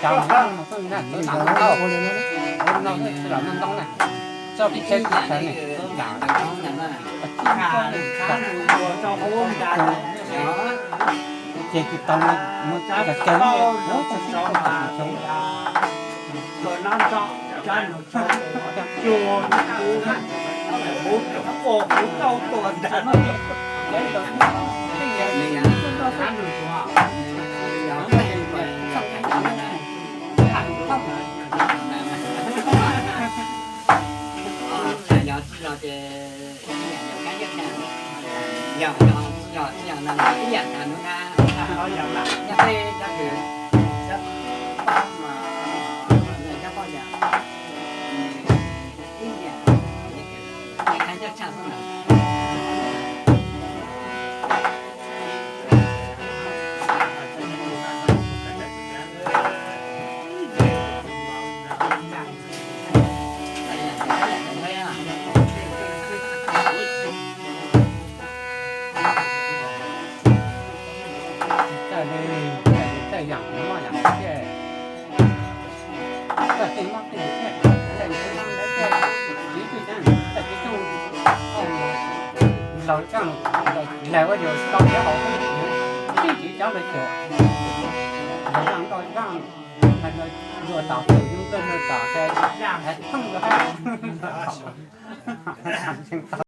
Txawj txawj tos tos los tus cov no txawj naj txawj tam ntau ua li no, ua li no xwb los ntoo ntoo na, txoj pib tsheb tsheb ne, tam ces tus tau mus txog kawg mus txog sib txog txog. Yog tsis yog ces yog, yog tsis yog no ib yam tag nrho na. Yog tej cov kws cov poj mas, cov poj yam ib yam, qhov ncauj tshaj xwb ntag. Tej yam mob yam thiaj, tej mob tej thiaj, tej mob tej thiaj, tsis twj ceeb, tej tsis twj, laus tseeb, laus ua yus tau thiab hauv xwb, tib tsis cov lawv cuam, laus zaj nkauj zaj, luag tom tus yub luag tom ces thooj rau hab.